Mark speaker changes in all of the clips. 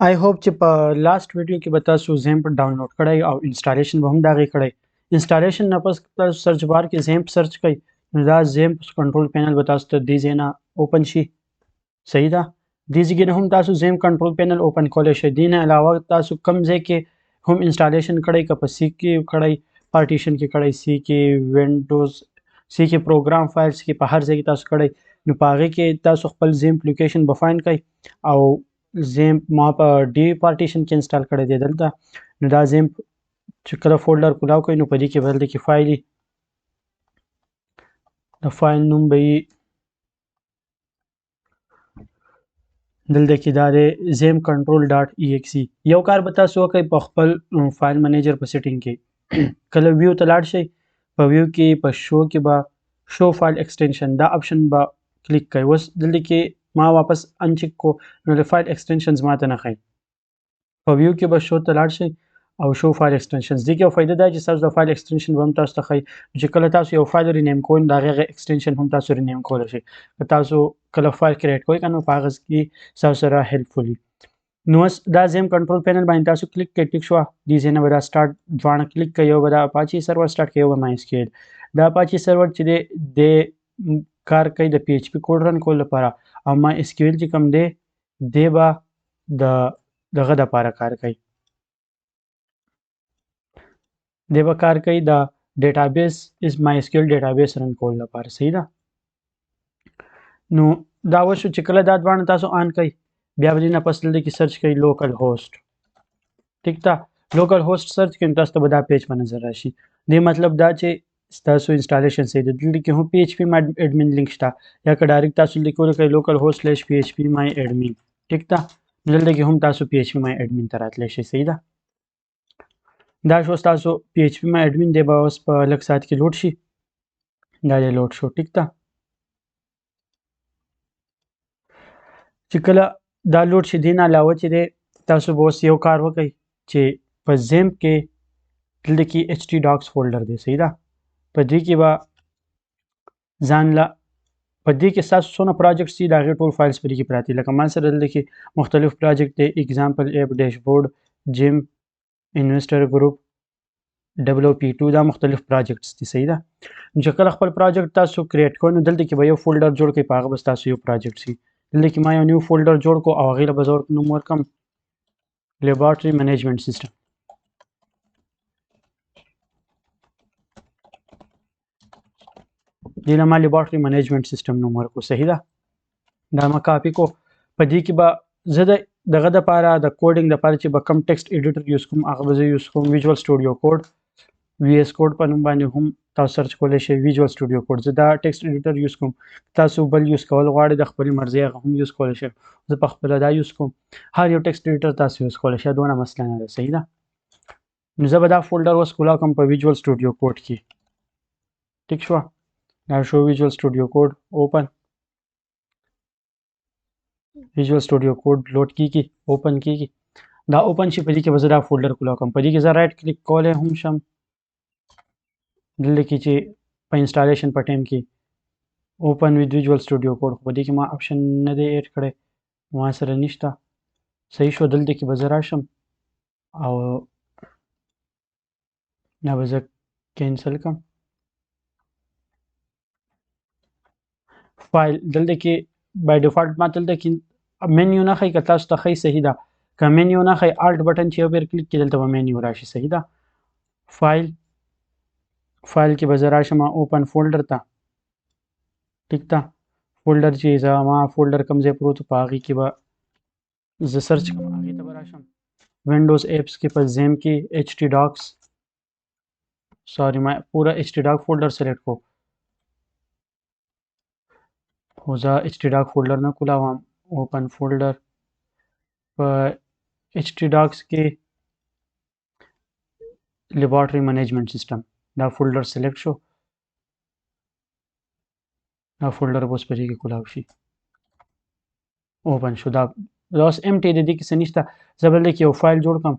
Speaker 1: I hope چې په last video کې به تاسو XAMPP download کړی او installation به هم د هغې کړی. installation نه پس تاسو search bar کې XAMPP search کړئ، نو دا XAMPP control panel به تاسو ته دې ځای نه open شي. صحیح ده، دې ځای کې هم تاسو XAMPP control panel open کولی شئ. دې نه علاوه تاسو کوم ځای کې هم installation کړی، که په C کې کړی، پارټیشن کې کړی، C کې وینډوز، C کې program files کې، په هر ځای کې تاسو کړی، نو په هغې کې تاسو خپل XAMPP location به find کړئ. او XAMPP ما په D partition کې install کړی دی دلته، نو دا XAMPP چې کله folder کولاو کوي نو په دې کې به دلته کې فایل وي، د فایل نوم به یې دلته کې دا دی XAMPP control dot E X E. یو کار به تاسو وکړئ په خپل file manager په setting کې کله view ته لاړ شئ، په view کې په شو کې به show file extension دا option به کلیک کړئ. اوس دلته کې ما واپس uncheck کو، نو د file extensions ما ته نه ښایي. په view کې به شو ته لاړ شئ او show file extensions. دې کې یو فایده دا چې ستاسو د file extension به هم تاسو ته ښایي، چې کله تاسو یو فایل rename کوئ نو د هغې هغه extension هم تاسو rename کولی شئ. که تاسو کله فایل create کوئ که نه، په هغه کې ستاسو سره helpful وي. نو اوس دا XAMPP control panel باندې تاسو کلیک کړئ، ټیک شوه. دې ځای نه به دا start دواړه کلیک کړئ، یو به دا Apache server start کړئ، یو به MySQL. دا Apache server چې دی، دی کار کوي د PHP code run کولو لپاره، او MySQL چې کوم دی، دی به د دغه دپاره کار کوي، دی به کار کوي د database از MySQL database run کولو لپاره. صحیح ده. نو دا وشو چې کله دا دواړه تاسو on کړئ، بیا به دې نه پس دلته کې search کړئ localhost، ټیک ده. localhost search کړئ، تاسو ته به دا page په نظر راشي. دې مطلب دا چې ستاسو installation صحیح دی. دلته کې هم phpMyAdmin link شته، یا که direct تاسو دلته کې ولیکئ localhost slash phpMyAdmin، ټیک ده. دلته کې هم تاسو phpMyAdmin ته راتلی شئ. صحیح ده. دا شو ستاسو phpMyAdmin، دی به اوس په لږ ساعت کې load شي. دا دی load شو، ټیک ده. چې کله دا load شي، دې نه علاوه چې دی تاسو به اوس یو کار وکئ چې په XAMPP کې دلته کې htdocs folder دی. صحیح ده. په دې کې به ځان له په دې کې ستاسو څونه projects دي د هغې ټول files په دې کې پراته دي. لکه ما سره دلته کې مختلف project دی، example app، dashboard، gym، investor group، WP2، دا مختلف projects دي. صحیح ده. نو چې کله خپل project تاسو create کوئ نو دلته کې به یو folder جوړ کړئ، په هغه به ستاسو یو project شي. دلته کې ما یو new folder جوړ کړو او هغې له به زه نوم ورکړم laboratory management system. دې له ما laboratory management system نوم ورکړو. صحیح ده. دا ما کاپي کو. په دې کې به زه د دغه دپاره د coding دپاره چې به کوم text editor use کوم هغه به زه use کوم Visual Studio Code، VS Code په نوم باندې هم تاسو search کولی شئ Visual Studio Code. زه دا text editor use کوم، تاسو بل use کول غواړئ د خپلې مرضۍ هغه هم use کولی شئ. زه په خپله دا use کوم. هر یو text editor تاسو use کولی شئ، دونه مسله نه ده. صحیح ده. نو زه به دا folder اوس کولاو کوم په Visual Studio Code کې، ټیک شوه. دا شو Visual Studio Code open، Visual Studio Code load کیږي، open کیږي. دا open شي، په دې کې به زه دا folder کولاو کوم. په دې کې زه right click کولی هم شم دلته کې چې په installation په ټایم کې open with Visual Studio Code، خو په دې کې ما option نه دی add کړی، ما سره نشته. صحیح شو. دلته کې به زه راشم او دا به زه cancel کړم. فایل دلته کې by default ما دلته کې منیو نه ښایي، که تاسو ته ښایي صحیح ده، که منیو نه ښایي Alt button چې یو بیر کلیک کړئ دلته به منیو راشي. صحیح ده. فایل کې به زه راشم open folder ته، ټیک ده. folder چې زما folder کوم ځای پروت په هغې کې به زه search کوم، هغې ته به راشم. Windows apps کې په XAMPP کې htdocs، sorry ما پوره htdoc folder select کو، خو زه htdoc folder نه کولاوم. open folder په htdocs کې laboratory management system دا folder select شو، دا folder به اوس په دې کې کولاو شي. open شو. دا اوس empty دی، دې کې څه نشته. زه به دلته کې یو فایل جوړ کړم،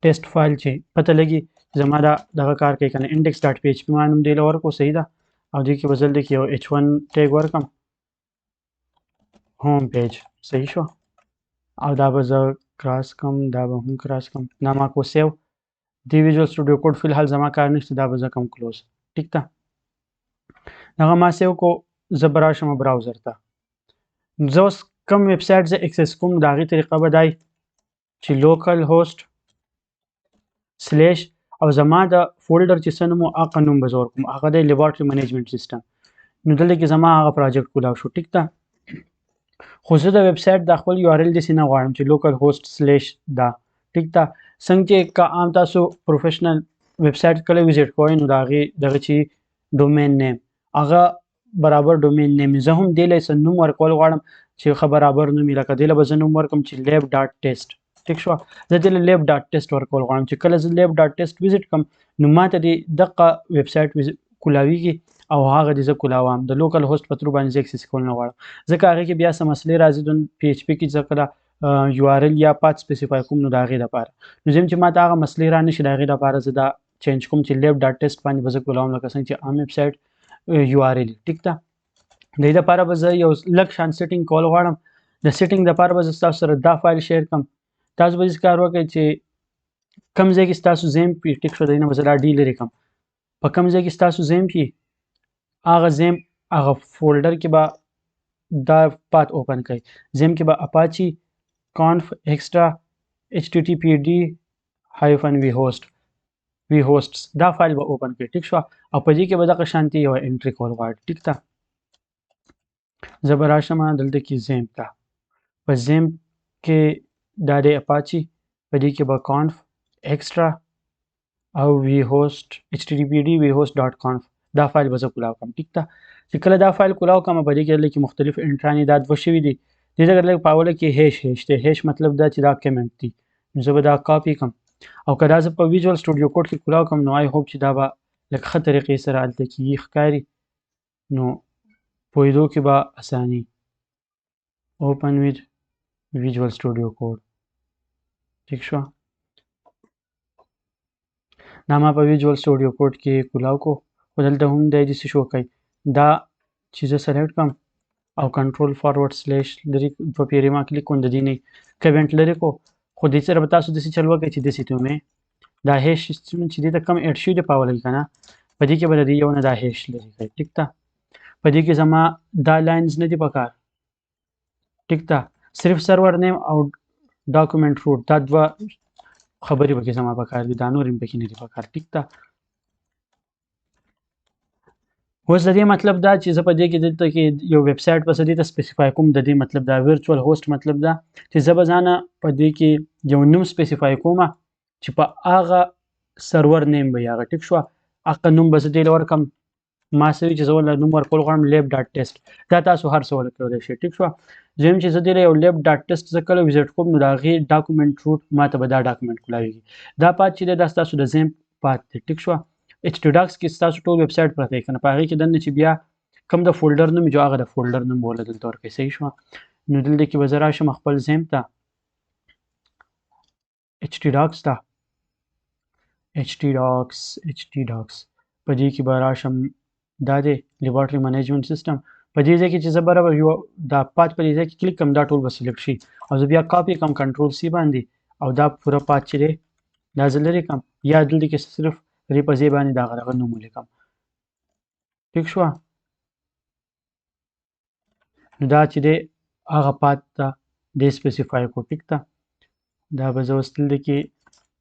Speaker 1: test file، چې پته لګي زما دا دغه کار کوي که نه. index dot PHP ما نوم دی له ورکړو. صحیح ده. او دې کې به زه دلته کې یو h1 tag ورکړم، home page، صحیح شو. او دا به زه cross کم، دا به هم cross کم. دا ما کو save. دی Visual Studio Code فلحال زما کار نشته، دا به زه کم close، ټیک ده. دغه ما save کو. زه به راشم browser ته. زه اوس کوم ویب سایټ زه access کوم، د هغې طریقه به دی چې localhost slash او زما د folder چې څه نوم و هغه نوم به زه ورکوم، هغه دی laboratory management system. نو دلته کې زما هغه project کولاو شو، ټیک ده. خو زه د ویب سایټ د خپل URL داسې نه غواړم چې localhost slash دا، ټیک ده. څنګه چې که عام تاسو professional web site کله visit کوئ نو د هغې دغه چې domain name هغه برابر domain name، زه هم دې له څه نوم ورکول غواړم چې ښه برابر نوم وي. لکه دې له به زه نوم ورکړم چې lab.test، ټیک شوه. زه دې له lab.test ورکول غواړم چې کله زه lab.test visit کړم نو ما ته دې دقه ویب سایټ کولاویږي او هغه دې زه کولاوم. د localhost په through باندې زه access کول نه غواړم، ځکه هغې کې بیا څه مسلې راځي. د PHP کې زه کله URL یا path specify کوم نو د هغې دپاره، نو زه چې ما ته هغه مسلې را نه شي د هغې دپاره زه دا change کوم چې lab.test باندې به زه کولاوم، لکه څنګه چې عام ویب سایټ URL، ټیک ده. د دې دپاره به زه یو لږ شان setting کول غواړم. د setting دپاره به زه ستاسو سره دا فایل share کړم. تاسو به داسې کار وکړئ چې کوم ځای کې ستاسو XAMPP وي، ټیک شو، د دې نه به زه دا ډي لرې کړم. په کوم ځای کې ستاسو XAMPP وي هغه XAMPP هغه folder کې به دا path open کړئ. XAMPP کې به Apache conf extra httpd hyphen vhost vhosts دا فایل به open کړئ، ټیک شوه. او په دې کې به دغه شانتې یوه entry کول غواړي، ټیک ده. زه به راشم دلته کې XAMPP ته، په XAMPP کې دا دی اپاچي، په دې کې به conf extra او vhost httpd vhost.conf دا فایل به زه کولاو کړم، ټیک ده. چې کله دا فایل کولاو کړم په دې کې دلته کې مختلف entry انې دا دوه شوي دي. دې ځای لږ په اوله کې hash hash دی، hash مطلب دا چې دا comment دی، نو زه به دا کاپي کړم. او که دا زه په Visual Studio Code کې کولاو کړم نو I hope چې دا به لږ ښه طریقې سره هلته کې یې ښکاري، نو پوهېدو کې به اساني. Open with Visual Studio Code، ټیک شوه. دا ما په Visual Studio Code کې کولاو کو، خو دلته هم دی داسې شو کوي. دا چې زه select کړم او control forward slash لرې په پیرې ما کلیک کوم، د دې نه comment لرې کو. خو دې سره به تاسو داسې چل وکړئ چې داسې ته مې دا hash چې دې ته کوم add شوی دی په اوله کې که نه، په دې کې به د دې یو نه دا hash لرې کړئ، ټیک ده. په دې کې زما دا lines نه دي پکار، ټیک ده. صرف server name او document root دا دوه خبرې پکې زما پکار دي، دا نور هم پکې نه دي پکار، ټیک ده. اوس د دې مطلب دا چې زه په دې کې دلته کې یو ویب سایټ به زه دې ته specify کوم. د دې مطلب دا virtual host مطلب دا چې زه به ځانه په دې کې یو نوم specify کوم چې په هغه server name به یې هغه، ټیک شوه. هغه نوم به زه دې له ورکړم. ما څه وي چې زه ورله نوم ورکول غواړم lab.test، دا تاسو هر څه ورکولی شئ، ټیک شوه. زه وایم چې زه دې له یو lab.test زه کله visit کوم نو د هغې document root ما ته به دا document کولاویږي. دا path چې دی دا ستاسو د XAMPP path دی، ټیک شوه. htdocs کې ستاسو ټول ویب سایټ پرته دی که نه، په هغې کې دننه چې بیا کوم د folder نوم جو هغه د folder نوم به ورله دلته ورکړئ، صحیح شوه. نو دلته کې به زه راشم خپل XAMPP ته، htdocs ته، htdocs، htdocs په دې کې به راشم، دا دی laboratory management system. په دې ځای کې چې زه برابر یو دا path په دې ځای کې کلیک کړم دا ټول به select شي او زه بیا کاپي کړم control C باندې او دا پوره path چې دی دا زه لرې کړم، یا دلته کې صرف دې په ځای باندې دا دغه نوم ولیکم، ټیک شوه. نو دا چې دی هغه path ته دې specify کړو، ټیک ده. دا به زه اوس دلته کې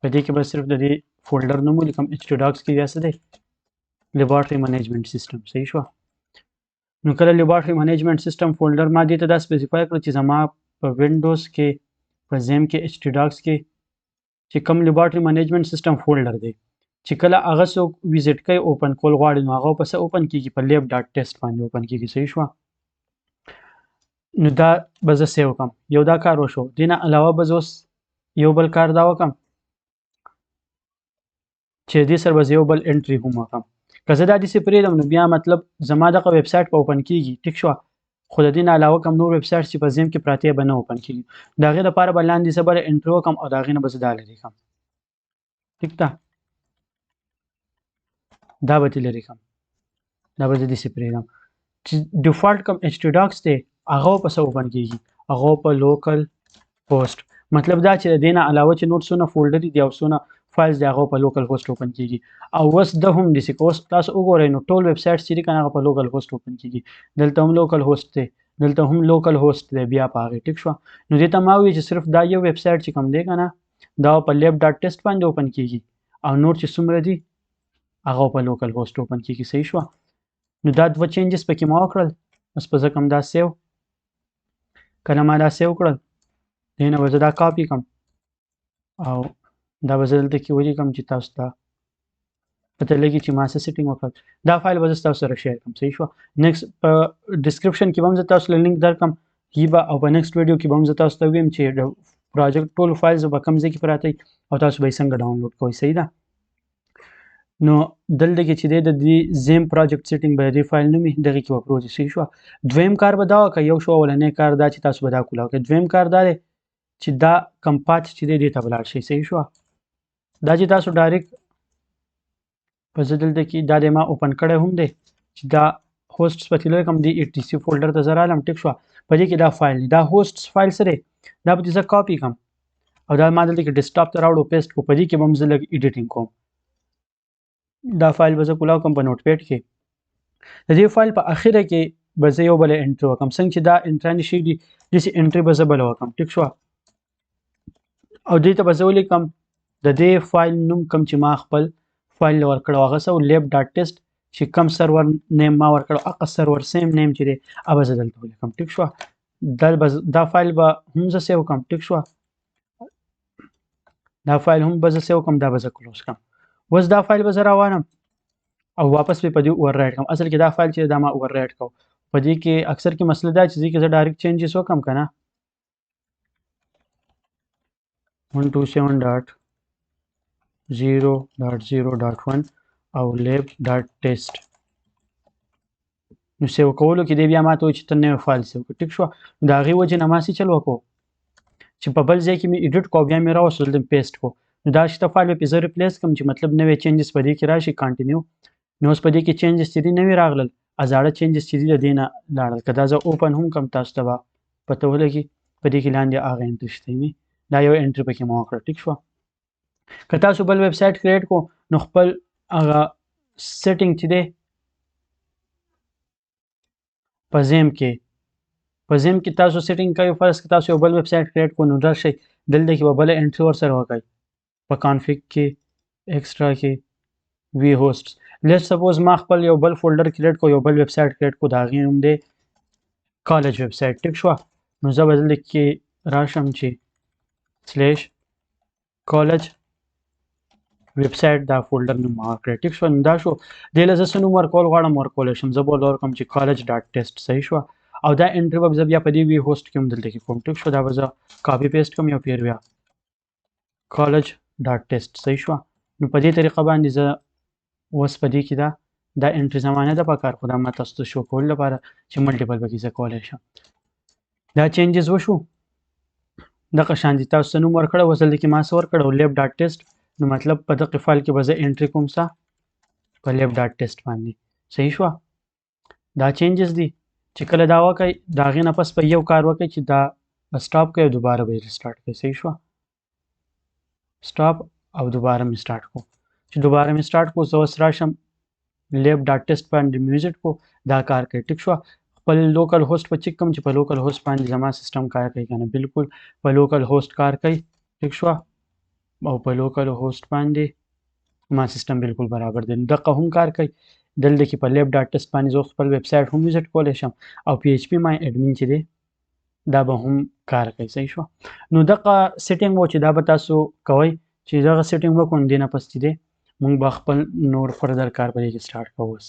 Speaker 1: په دې کې به صرف د دې folder نوم ولیکم، htdocs کې بیا څه دی laboratory management system، صحیح شوه. نو کله laboratory management system folder ما دې ته دا specify کړو چې زما په وینډوز کې په XAMPP کې htdocs کې چې کوم laboratory management system folder دی چې کله هغه څوک visit کوي open کول غواړي نو هغه په څه open کیږي، په lab.test باندې open کیږي، صحیح شوه. نو دا به زه save کړم، یو دا کار وشو. دې نه علاوه به زه اوس یو بل کار دا وکړم چې دې سره به زه یو بل entry هم وکړم. که زه دا داسې پرېږدم نو بیا مطلب زما دغه ویب سایټ به open کیږي، ټیک شوه. خو د دې نه علاوه کوم نور ویب سایټ چې په XAMPP کې پراته به نه open کیږي. د هغې دپاره به لاندې زه بله entry وکړم او د هغې نه به زه دا لرې کړم، ټیک ده. دا به ترې لرې کړم، دا به زه داسې پرېږدم چې default کوم htdocs دی هغه په څه اوپن کیږي؟ هغه په لوکل هوست. مطلب دا چې د دې نه علاوه چې نور څونه فولډر دي او څونه فایلز دی هغه په لوکل هوست اوپن کیږي. او اوس د هم داسې که اوس تاسو وګورئ نو ټول ویب سایټس چې دي که نه هغه په لوکل هوست اوپن کیږي. دلته هم لوکل هوست دی، دلته هم لوکل هوست دی، بیا په هغې ټیک شوه. نو دې ته ما وویل چې صرف دا یو ویب سایټ چې کوم دی که نه دا په لیب ډاټ ټیسټ باندې اوپن کیږي او نور چې څومره دي هغه په لوکل هوست اوپن کیږي. صحیح شوه. نو دا دوه چینجز پکې ما وکړل. اوس به زه کوم دا سیو، کله ما دا سیو کړل دې نه به زه دا کاپي کړم او دا به زه دلته کې ولیکم چې تاسو ته پته لګي چې ما څه سیټینګ وکړل. دا فایل به زه ستاسو سره شیر کړم. صحیح شوه. نیکسټ په ډیسکرپشن کې به هم زه تاسو له لینک درکړم هی به، او په نیکسټ ویډیو کې به هم زه تاسو ته ووایم چې د پروجیکټ ټول فایلز به کوم ځای کې پراته وي او تاسو به یې څنګه ډاونلوډ کوئ. صحیح ده. نو دلته کې چې دی د دې زیم پروجیکټ سیټینګ به د دې فایل نوم وي، دغې کې به پروت وي. صحیح شوه. دویم کار به دا وکړه، یو شو اولنی کار دا چې تاسو به دا کولاو کړئ. دویم کار دا دی چې دا کوم پات چې دی دې ته به لاړ شئ. صحیح شوه. دا چې تاسو ډایرکټ په زه دلته کې دا دی ما اوپن کړی هم دی چې دا هوسټس په تللی کوم دی ای ټي سي فولډر ته زه رالم. ټیک شوه. په دې کې دا فایل دی، دا هوسټس فایل سره دا به زه کاپي کړم او دا ما دلته کې ډیسکټاپ ته راوړو پیسټ کو. په دې کې به هم زه لږ ایډیټینګ کوم. دا فایل به زه کولاو کوم په نوټ پیډ کې. د دې فایل په اخره کې به زه یو بل انټری وکم، څنګه چې دا انټری شي دي داسې انټری به زه بل وکم. ټیک شوه. او دې ته به زه ولیکم د دې فایل نوم کوم چې ما خپل فایل له ورکړو هغه څه لیب ډاټ ټیسټ چې کوم سرور نیم ما ورکړو هغه سرور سیم نیم چې دی هغه به زه دلته ولیکم. ټیک شوه. دا فایل به هم زه سیو کړم. ټیک شوه. دا فایل هم به زه سیو کړم، دا به زه کلوز کړم. اوس دا فایل به زه راوانم او واپس به په دې اوور رایټ کړم. اصل کې دا فایل چې دا ما اوور رایټ کړو په دې کې اکثر کې مسله دا چې دې کې زه ډایرکټ چینجز وکړم که نه 127.0.0.1 او لیب ډاټ ټیسټ. نو سیو کولو کې دی بیا ما ته وایي چې ته نوی فایل سیو کړه. ټیک شوه. نو د هغې وجې نه ما څه چل وکړو چې په بل ځای کې مې ایډیټ کړو بیا مې راوستو دلته مې پیسټ کړو. نو دا شته فایل به پې زه ریپلیس کړم چې مطلب نوی چینجز په دې کې راشي کانټینیو. نو اوس په دې کې چینجز چې دي نوي راغلل، زاړه چینجز چې دي د دې نه لاړل. که دا زه اوپن هم کړم تاسو ته به پته ولګي په دې کې لاندې هغه انټري شته، یعنې دا یو انټري پکې ما وکړه. ټیک شوه. که تاسو بل ویب سایټ کریټ کړو نو خپل هغه سیټینګ چې دی په زیم کې، په زیم کې تاسو سیټینګ کوئ. فرض که تاسو یو بل ویب سایټ کریټ کړو نو راشئ دلته کې به بله انټري ورسره وکړئ په کانفیګ کې، ایکسټرا کې، وی هوسټس. لیټ سپوز ما خپل یو بل فولډر کریټ کړو، یو بل ویب سایټ کریټ کړو، د هغې نوم دی کالج ویب سایټ. ټیک شوه. نو زه به دلته کې راشم چې سلیش کالج ویب سایټ دا فولډر نوم ما ورکړی. ټیک شوه. نو دا شو. دې له زه څه نوم ورکول غواړم ورکولی شم. زه به ورته ورکړم چې کالج ډاټ ټیسټ. صحیح شوه. او دا انټري به زه بیا په دې وی هوسټ کې هم دلته کې کوم. ټیک شوه. دا به زه کاپي پیسټ کوم یو پیر بیا کالج ډاټ ټیسټ. صحیح شوه. نو په دې طریقه باندې زه اوس په دې کې دا انټري زما نه ده پکار، خو دا ما تاسو ته شو کولو لپاره چې ملټیپل پکې زه کولی شم. دا چینجز وشو. دغه شان دي تاسو ته نوم ورکړی. اوس دلته کې ما څه ورکړی و لیب ډاټ ټیسټ. نو مطلب په دغه فایل کې به زه انټري کوم څه په لیب ډاټ ټیسټ باندې. صحیح شوه. دا چینجز دي چې کله دا وکړئ د هغې نه پس به یو کار وکړئ چې دا به سټاپ کړئ او دوباره به یې ریسټارټ کړئ. صحیح شوه. سټاپ او دوباره مې سټارټ کړو. چې دوباره مې سټارټ کړو زه اوس راشم لیب ډاټ ټیسټ باندې مې ویزیټ کړو، دا کار کوي. ټیک شوه. خپل لوکل هوست په چک کوم چې په لوکل هوست باندې زما سیستم کار کوي که نه. بالکل په لوکل هوست کار کوي. ټیک شوه. او په لوکل هوست باندې ما سیستم بالکل برابر دی. دقه هم کار کوي. دلته کې په لیب ډاټ ټیسټ باندې زه خپل ویب سایټ هم ویزیټ کولی شم او پی ایچ پی مای اډمین چې دی دا به هم کار کوي. صحیح شوه. نو دغه سیټینګ و چې دا به تاسو کوئ چې دغه سیټینګ وکړو، نو دې نه پس چې دی موږ به خپل نور فردر کار په دې کې سټارټ کوو. اوس